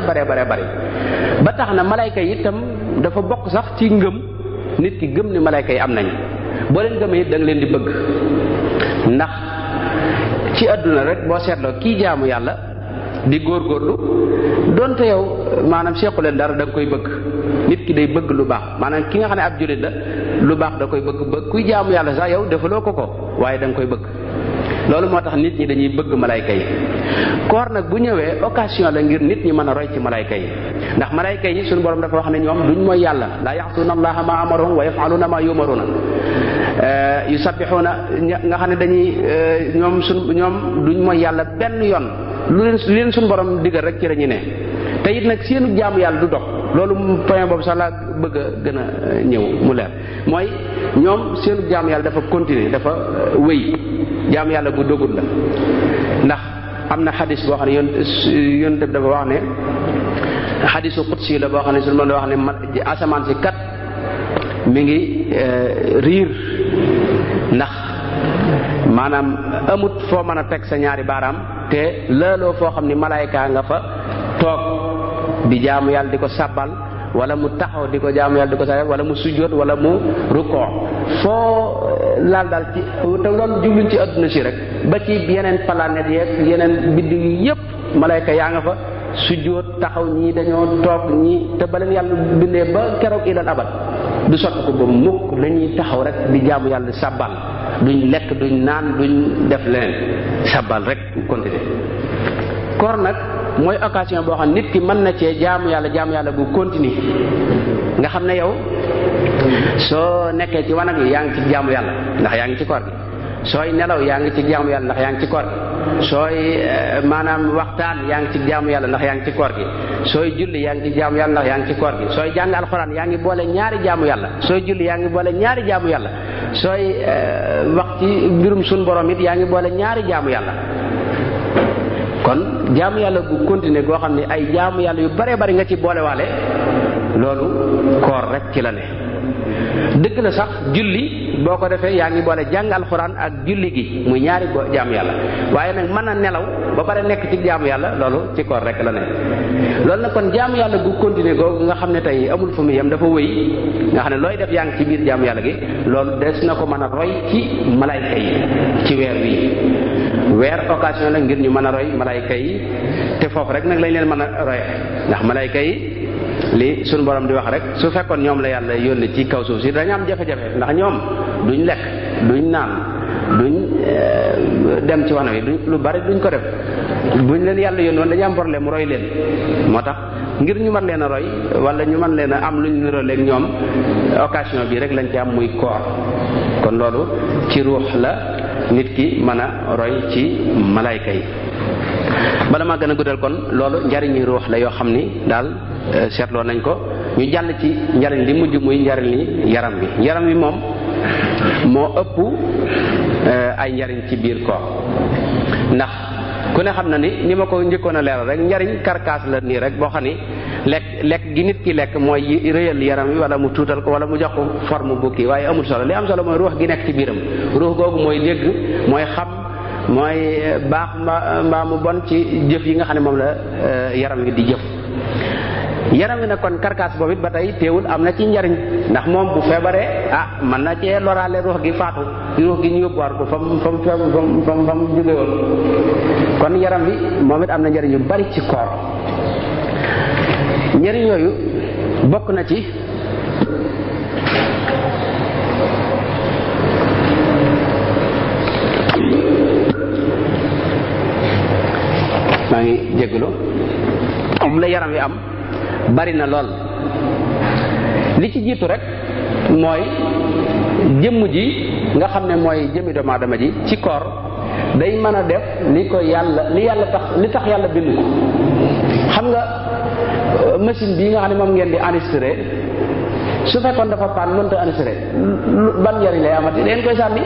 S2: ba tax na malayka yi itam dafa bokk sax ci ngëm nit ki gëm ne malayka yi am nañ boo leen gëmee it da nga leen di bëgg ndax ci àdduna rek boo seetloo kii jaamu yàlla di góorgóorlu donte yow maanaam sequ leen dara da nga koy bëgg nit ki day bëgg lu baax maanaam ki nga xam ne ab jullit la lu baax da koy bëgg kuy jaamu yàlla sax yow defaloo ko waaye da nga koy bëgg loolu moo tax nit ñi dañuy bëgg malayka yi koor nag bu ñëwee occasion la ngir nit ñi mën a roy ci malayka yi ndax malayka yi suñu borom dafa wax ne ñoom duñ mooy yàlla laa yaxsuuna allaha ma amarahum wa yafaluuna ma yumaruna yusabbixuuna nga xam ne dañuy ñoom duñ mooy yàlla benn yoon lu leen suñu borom digal rek ci la ñu ne te it nag seenu jaamu yàlla du dog loolu point boobu sax laa bëgg a gën a ñëw mu leer mooy ñoom seenu jaamu yàlla dafa continuer dafa wéy jaamu yàlla bu dogut la ndax am na xadis boo xam ne yonent bi dafa wax ne xadisu qudsi la boo xam ne suñu mën a wax ne asamaan si kat mi ngi riir ndax maanaam amut foo mën a teg sa ñaari baaraam te laaloo foo xam ni malaayka nga fa toog di jaamu yàlla di ko sàbbal wala mu taxaw di ko jaamu yàlla di ko sàbbal wala mu sujjóot wala mu rukkoo foo laal daal ci te loolu jubluñ ci adduna si rek ba ci yeneen planètes yeeg yeneen biddiw yi yëpp malayka yaa nga fa sujjóot taxaw ñii dañoo toog ñii te ba leen yàlla bindee ba keroog ilal abad du sotti ko ba mukk lañuy taxaw rek di jaamu yàlla sàbbal duñ lekk duñ naan duñ def leneen sàbbal rek continuer koor nag mooy occasion boo xam nit ki mën na cee jaamu yàlla bu continue nga xam ne yow soo nekkee ci wanag yi yaa ngi ci jaamu yàlla ndax yaa ngi ci koor gi sooy nelaw yaa ngi ci jaamu yàlla ndax yaa ngi ci koor gi sooy maanaam waxtaan yaa ngi ci jaamu yàlla ndax yaa ngi ci koor gi sooy julli yaa ngi ci jaamu yàlla ndax yaa ngi ci koor gi sooy jàng alxuraan yaa ngi boole ñaari jaamu yàlla sooy julli yaa ngi boole ñaari jaamu yàlla sooy wax ci mbirum sun borom it yaa ngi boole ñaari jaamu yàlla. kon jaamu yàlla gu continuer goo xam ne ay jaamu yàlla yu bare bari nga ci boolewaale loolu koor rek ci la ne. dëgg la sax julli boo ko defee yaa ngi boole jàng alxuraan ak julli gi muy ñaari jaamu yàlla waaye nag mën a nelaw ba pare nekk ci jaamu yàlla loolu ci koor rek la ne. loolu nag kon jaamu yàlla gu continuer googu nga xam ne tey amul fu mu yem dafa wëy nga xam ne looy def yaa ngi ci biir jaamu yàlla gi loolu des na ko mën a roy ci malayka yi ci weer wi. weer occasion la ngir ñu mën a roy malayka yi te foofu rek nag lañ leen mën a roye ndax malayka yi li suñu borom di wax rek su fekkoon ñoom la yàlla yónni ci kaw suuf si dañu am jafe-jafe ndax ñoom duñ lekk duñ naan duñ dem ci wana wi lu bari duñ ko def buñ leen yàlla yónni woon dañu am problème roy leen moo tax ngir ñu mën leen a roy wala ñu mën leen a am luñ niroleeg ñoom occasion bi rek lañ ci am muy koor kon loolu ci ruux la nit ki mën a roy ci malayka yi. bala maa gën a guddal kon loolu njariñi ruux la yoo xam ni daal seetloo nañ ko ñu jàll ci njariñ li mujj muy njariñ li yaram bi moom moo ëpp ay njariñ ci biir koor ndax ku ne xam na ni ma ko njëkkoon a leeral rek njariñ karkaas la nii rek boo xam ni lekk gi nit ki lekk mooy rëyal yaram wi wala mu tuutal ko wala mu jox ko forme bu kii waaye amul solo li am solo mooy ruux gi nekk ci biiram ruux googu mooy dégg mooy xam mooy baax mbaa mu bon ci jëf yi nga xam ne moom la yaram wi di jëf. yaram wi nag kon karkaas boobu it ba tey teewul am na ci njariñ ndax moom bu feebaree mën na cee loraale ruux gi faatu ruux gi ñu yóbbuwaat ko fa mu jóge woon kon yaram wi moom it am na njariñ yu bari ci koor. njariñ yooyu bokk na ci maa ngi jégalu moom la yaram wi am bari na lool li ci jiitu rek mooy jëmm ji nga xam ne mooy jëmmi doomu aadama ji ci koor day mën a def li tax yàlla bind ko. xam nga machine bii nga xam ne moom ngeen di enregistré su fekkoon dafa paan mënta enregistré ban njariñ lay amati leen koy sànni.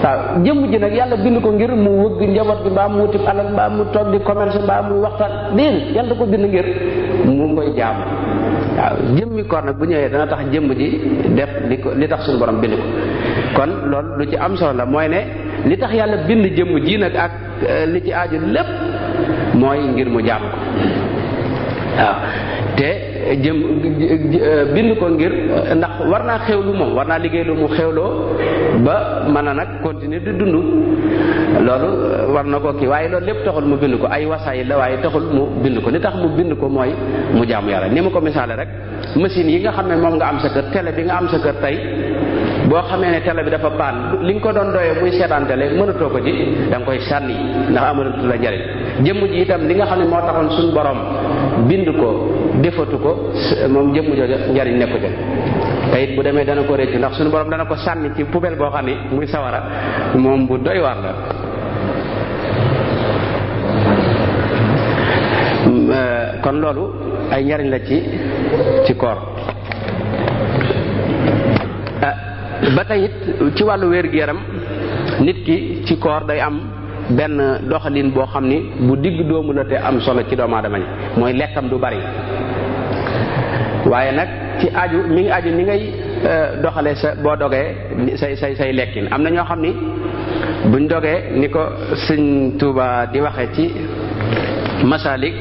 S2: waaw jëmm ji nag yàlla bind ko ngir mu wëgg njaboot gi mbaa mu wuti alal mbaa mu toog di commerce mbaa muy waxtaan déedéet yàlla da ko bind ngir mu koy jaamu. waaw jëmmi koor nag bu ñëwee dana tax jëmm ji def li tax suñu borom bind ko kon loolu lu ci am solo la mooy ne li tax yàlla bind jëmm ji nag ak li ci aaju lépp mooy ngir mu jaamu ko waaw te bind ko ngir ndax war naa xewlu moom war naa liggéey lu mu xewloo ba mën a nag continuer di dund loolu war na ko kii waaye loolu lépp taxul mu bind ko ay wasaay la waaye taxul mu bind ko li tax mu bind ko mooy mu jaamu yàlla ni ma ko misaale rek machine yi nga xam ne moom nga am sa kër télé bi nga am sa kër tey boo xamee ne télé bi dafa paan li nga ko doon doyee muy seetaan télé mënatoo ko ci da nga koy sànni ndax amalatu la njariñ jëmm ji itam li nga xam ne moo taxoon suñu borom bind ko defatu ko moom jëmm jooju njariñ nekku ca te it bu demee dana ko réccu ndax suñu borom dana ko sànni ci poubelle boo xam ne muy sawara moom bu doy waar la. kon loolu ay njariñ la ci koor. ba tey it ci wàllu wér-gu-yaram nit ki ci koor day am benn doxalin boo xam ni bu digg doomu la te am solo ci doomu aadama yi mooy lekkam du bari waaye nag ci aju mi ngi aju ni ngay doxalee sa boo dogee say lekkin am na ñoo xam ni buñ dogee ni ko sëñ Tuuba di waxe ci masalik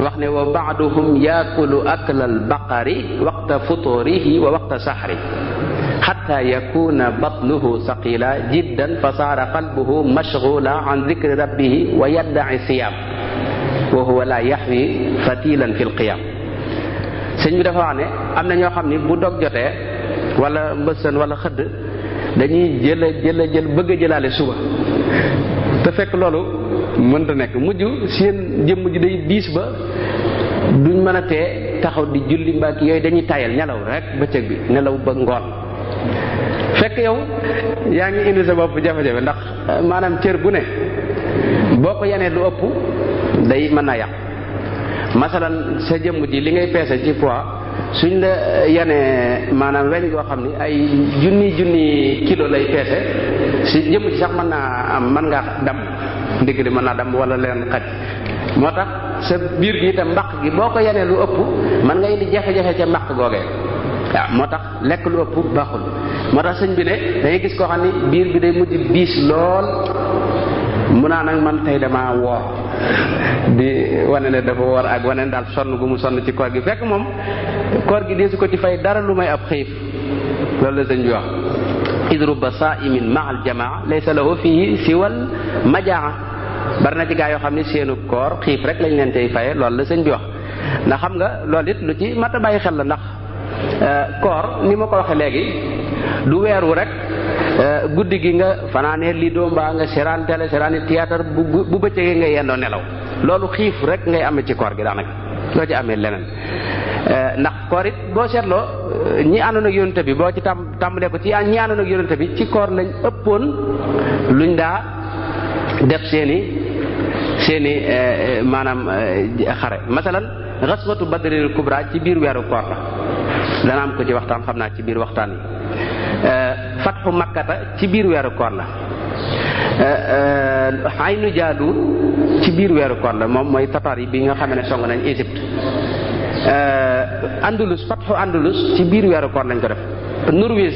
S2: wax ne wa ba'duhum yaakulu aklal baqari waqta futurihi wa waqta sahri hatta yakuna batnuhu saqila jiddan fa saara qalbuhu mashghula an dhikri rabbihi wa yadda'i siyam wa huwa la yahwi fatilan fil qiyam. sëñ bi dafa wax ne am na ñoo xam ni bu dog jotee wala mbësën wala xëdd dañuy jël bëgg a jëlaale suba te fekk loolu mënta nekk mujj seen jëmm ji day diis ba duñ mën a tee taxaw di julli mbaa ki yooyu dañuy tayal nelaw rek bëccëg bi nelaw ba ngoon fekk yow yaa ngi indi sa bopp jafe-jafe ndax maanaam cër bu ne boo ko yenee lu ëpp day mën naa yàq. masalan sa jëmm ji li ngay peese ci poids suñ la yenee maanaam weñ goo xam ni ay junni kilo lay peese si jëmm ji sax mën ngaa damm ndigg li mën naa damm wala leen xaj. moo tax sa biir gi itam mbaq gi boo ko yenee lu ëpp mën nga indi jafe-jafe ca mbaq googee waaw. moo tax lekk lu ëpp baaxul. moo tax sëñ bi ne dangay gis koo xam ni biir bi day mujj diis lool mu naa nag man tey dama woor di wane ne dafa woor ak wane ne daal sonn gu mu sonn ci koor gi fekk moom koor gi deesu ko ci fay dara lu may ab xiif. loolu la sëñ bi wax id rubba saimin maa al jamaa laysa lahu fii siwal majaa. bari na ci gaa yoo xam ne seenu koor xiif rek lañ leen tey faye loolu la sëñ bi wax. ndax xam nga loolu it lu ci mat a bàyyi xel la ndax koor ni ma ko waxee léegi du weeru rek guddi gi nga fanaanee lido mbaa nga seeraan télé seeraani théâtre bu bëccëgee nga yendoo nelaw loolu xiif rek ngay amee ci koor gi daanaka loo ci amee leneen. ndax koor it boo seetloo ñi àndoon ak yonente bi boo ci tàmbalee ko ci ñi àndoon ak yonente bi ci koor lañ ëppoon luñ daa def seeni maanaam xare. masalan xaswatu badril kubra ci biir weeru koor la dana am ko ci waxtaan xam naa ci biir waxtaan yi. fatxu makkata ci biir weeru koor la. aynu jaaluut ci biir weeru koor la moom mooy tatar yi bi nga xam ne song nañ Égypte. andalus fatxu andalus ci biir weeru koor lañ ko def.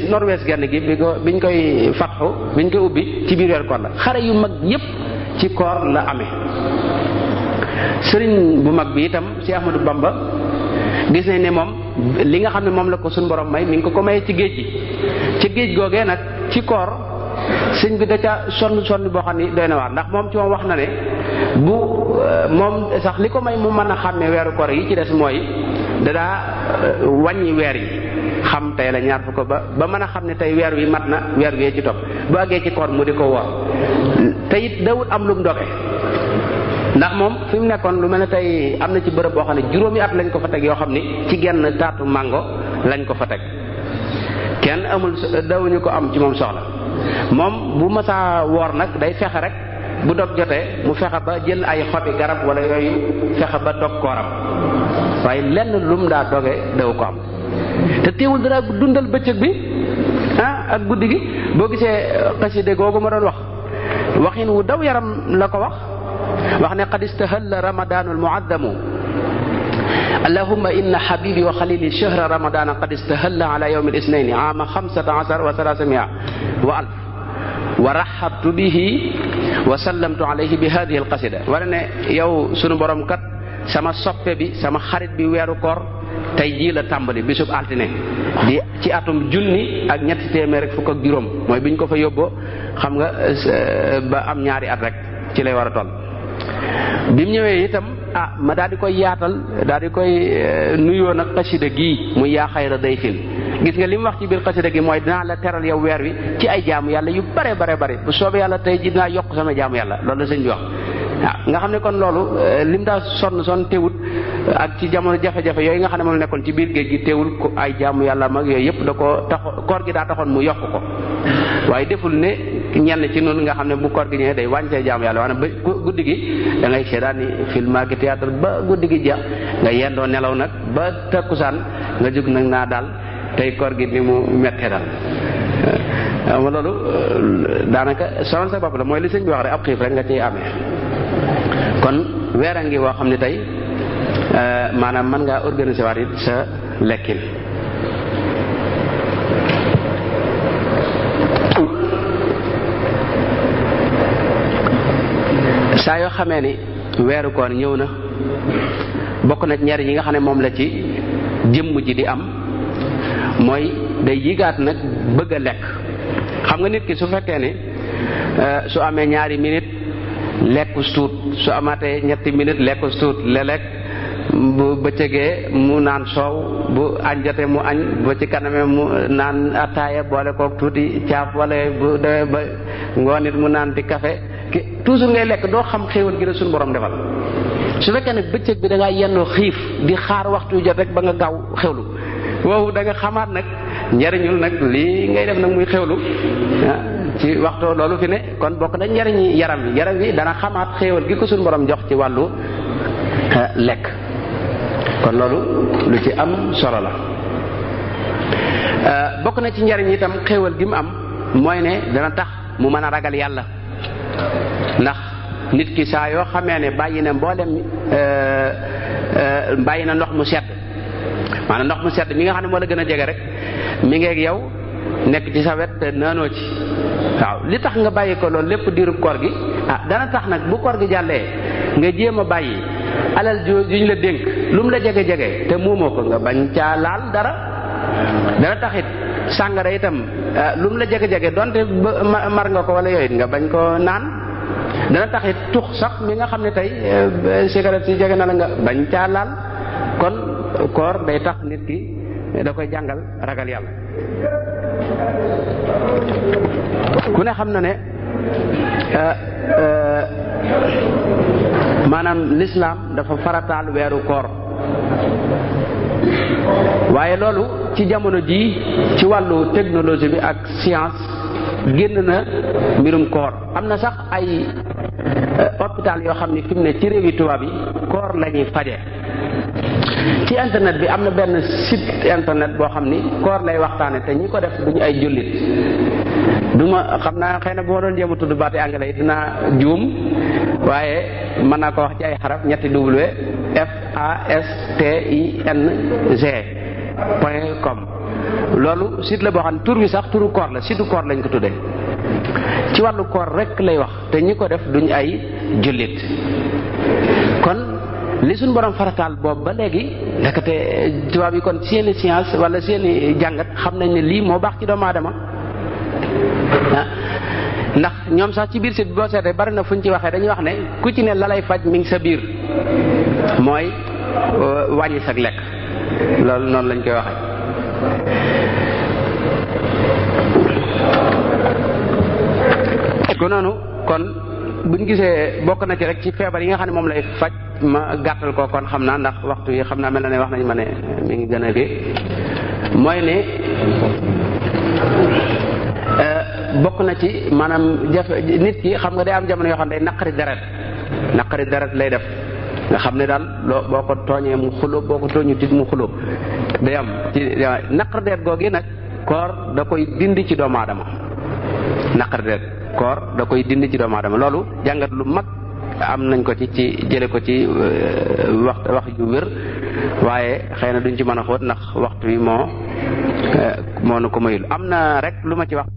S2: Norvège genn gi biñ koy fatxu biñ koy ubbi ci biir weeru koor la. xare yu mag yépp ci koor la amee. sëriñ bu mag bi itam Cheikh Ahmadou Bamba gis nañ ne moom li nga xam ne moom la ko suñ borom may mi ngi ko mayee ci géej gi. ci géej googee nag ci koor sëñ bi da ca sonn boo xam ni doy na waar ndax moom ci moom wax na ne bu moom sax li ko may mu mën a xàmmee weeru koor yi ci des mooy dadaa wàññi weer yi xam tey la ñaar fukk ba mën a xam ne tey weer wi mat na weer wi ci topp bu àggee ci koor mu di ko woor te it dawut am lu mu doge ndax moom fi mu nekkoon lu mel ne tey am na ci bërëb boo xam ne juróomi at lañ ko fa teg yoo xam ni ci genn taatu mango lañ ko fa teg kenn amul dawuñu ko am ci moom soxla. moom bu masaa woor nag day fexe rek bu dog jotee mu fexe ba jël ay xobi garab wala yooyu fexe ba dog kooram waaye lenn lum daa doge daw ko am. te teewul dara dundal bëccëg bi ak guddi gi boo gisee xaside googu ma doon wax waxin wu daw yaram la ko wax ne qad istahalla ramadanul muaddamu allahumma inna habibi wa khalili shahra ramadana qad istahalla ala yawmi al-ithnaini ama 15 wa 300 wa alf wa rahabtu bihi wa sallamtu alayhi bi hadhihi al-qasida wala ne yow sunu borom kat sama soppe bi sama xarit bi weeru koor tey jii la tàmbali bisub altine di ci atum junni ak ñetti téeméer rek fukk ak juróom mooy biñ ko fa yóbboo xam nga ba am ñaari at rek ci lay war a toll. bi mu ñëwee itam ma daal di koy yaatal daal di koy nuyoo nag xasida gii muy yaa xayra dayfin gis nga li mu wax ci biir xasida gi mooy dinaa la teral yow weer wi ci ay jaamu yàlla yu bare bu soobee yàlla tey ji dinaa yokk sama jaamu yàlla loolu la sëñ bi wax. nga xam ne kon loolu lim daa sonn teewut ak ci jamono jafe-jafe yooyu nga xam ne moom nekkoon ci biir géej gi teewul ko ay jaamu yàlla mag yooyu yëpp da ko tax koor gi daa taxoon mu yokk ko waaye deful ne ñenn ci noonu nga xam ne bu koor gi ñëwee day wàññee jaamu yàlla maanaam ba guddi gi da ngay seetaani film ak théâtre ba guddi gi jeex nga yendoo nelaw nag ba takkusaan nga jóg nag naa daal tey koor gi ni mu mettee daal ma loolu daanaka sonal sa bopp la mooy li sëñ bi wax rek ab xiif rek nga ciy amee. kon weer a ngi woo xam ne tey maanaam mën ngaa organiser waat it sa lekkin saa yoo xamee ni weeru koor ñëw na bokk na njariñ yi nga xam ne moom la ci jëmm ji di am mooy day yigaat nag bëgg a lekk. xam nga nit ki su fekkee ni su amee ñaari minute lekkus tuut su amaatee ñetti minute lekkus tuut léeg-léeg bu bëccëgee mu naan soow bu añ jotee mu añ ba ci kanamee mu naan ataaya boole kook tuuti caaf wala bu demee ba ngoon it mu naan di café toujours ngay lekk doo xam xéewal gi la suñu borom defal. su fekkee ne bëccëg bi da ngaa yennoo xiif di xaar waxtu jot rek ba nga gaaw xewlu woowu da nga xamaat nag njariñul nag lii ngay def nag muy xewlu ci waxtu loolu fi ne kon bokk na njariñi yaram wi dana xamaat xéewal gi ko suñu borom jox ci wàllu lekk kon loolu lu ci am solo la. bokk na ci njariñ itam xéewal gi mu am mooy ne dana tax mu mën a ragal yàlla ndax nit ki saa yoo xamee ne bàyyi na mboolem bàyyi na ndox mu sedd maanaam ndox mu sedd mi nga xam ne moo la gën a jege rek mi ngi ak yow nekk ci sa wet te naanoo ci waaw li tax nga bàyyi ko loolu lépp diirub koor gi dana tax nag bu koor gi jàllee nga jéem a bàyyi alal juñ la dénk lu mu la jege-jege te muumoo ko nga bañ caa laal dara. dana taxit sàngara itam lu mu la jege-jege donte mar nga ko wala yooyu nga bañ ko naan. dana taxit tux sax mi nga xam ne tey cigarette si jege na la nga bañ caa laal kon koor day tax nit ki da koy jàngal ragal yàlla. ku ne xam na ne maanaam l'islam dafa farataal weeru koor waaye loolu ci jamono jii ci wàllu technologie bi ak science génn na mbirum koor. am na sax ay hôpital yoo xam ne fi mu ne ci réewi tubaab yi koor la ñuy faje. ci internet bi am na benn site internet boo xam ni koor lay waxtaane te ñi ko def duñu ay jullit duma xam naa xëy na bu ma doon jéem a tudd baati anglais yi dinaa juum waaye mën naa ko wax ci ay xaraf ñetti W FASTING.com loolu site la boo xam ne tur bi sax turu koor la site koor lañ ko tuddee ci wàllu koor rek lay wax te ñi ko def duñu ay jullit kon li suñ borom farataal boobu ba léegi ndekete tubaab yi kon seeni science wala seeni jàngat xam nañ ne lii moo baax ci doomu aadama ndax ñoom sax ci biir site bi boo seetee bari na fu ñu ci waxee dañuy wax ne ku ci ne la lay faj mi ngi sa biir mooy wàññi sag lekk loolu noonu lañ koy waxee. ko noonu kon buñ gisee bokk na ci rek ci feebar yi nga xam ne moom lay faj ma gàttal ko kon xam naa ndax waxtu yi xam naa mel na ne wax nañ ma ne mi ngi gën a gi mooy ne bokk na ci maanaam jafe nit ki xam nga day am jamono yoo xam ne day naqari deret lay def nga xam ne daal boo ko tooñee mu xuloo boo ko tooñu tit mu xuloo day am ci naqari deret googu nag koor da koy dindi ci doomu aadama naqari deret koor da koy dindi ci doomu aadama loolu jàngat lu mag am nañ ko ci jële ko ci wax ju wér waaye xëy na duñ ci mën a xóot ndax waxtu wi moo nu ko mayul am na rek lu ma ci wax